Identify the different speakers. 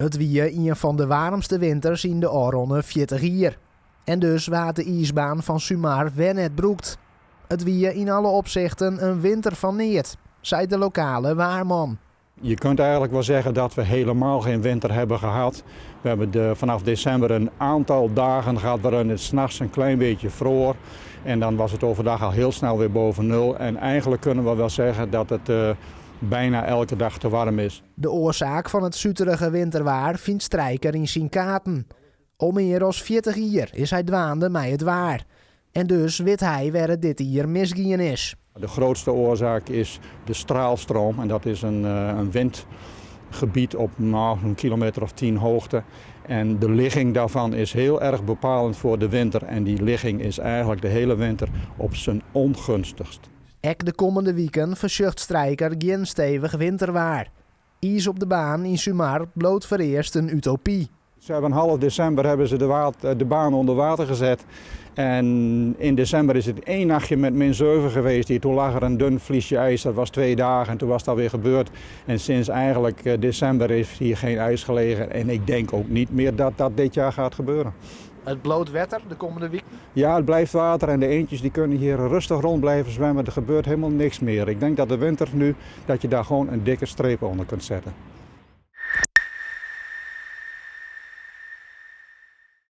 Speaker 1: It wie ien fan de waarmste winters yn de ôfrûne 40 jier. En dus waard de iisbaan fan Sumar wer net brûkt. It wie yn alle opsichten in winter fan neat, seit de lokale waarman.
Speaker 2: Je kunt eigenlijk wel zeggen dat we helemaal geen winter hebben gehad. We hebben vanaf december een aantal dagen gehad waarin het 's nachts een klein beetje vroor. En dan was het overdag al heel snel weer boven nul. En eigenlijk kunnen we wel zeggen dat het bijna elke dag te warm is.
Speaker 1: De oarsaak fan it suterige winterwaar fynt Strijker yn syn kaarten. Al mear as 40 jier is hy dwaande mei it waar. En dus wit hy wêr't it dit jier misgien is.
Speaker 2: De grootste oorzaak is de straalstroom en dat is een windgebied op, nou, een kilometer of 10 hoogte. En de ligging daarvan is heel erg bepalend voor de winter en die ligging is eigenlijk de hele winter op zijn ongunstigst.
Speaker 1: Ek de kommende wiken fersjocht Strijker gjin stevich winterwaar. Iis op de baan yn Sumar bliuwt foarearst in utopy.
Speaker 2: Ze hebben half december hebben ze de baan onder water gezet. En in december is het één nachtje met min 7 geweest. Hier, toen lag er een dun vliesje ijs, dat was 2 dagen en toen was dat weer gebeurd. En sinds eigenlijk december is hier geen ijs gelegen. En ik denk ook niet meer dat dat dit jaar gaat gebeuren.
Speaker 1: It bliuwt wetter de kommende wiken?
Speaker 2: Ja, het blijft water en de eendjes die kunnen hier rustig rond blijven zwemmen. Er gebeurt helemaal niks meer. Ik denk dat de winter nu, dat je daar gewoon een dikke streep onder kunt zetten.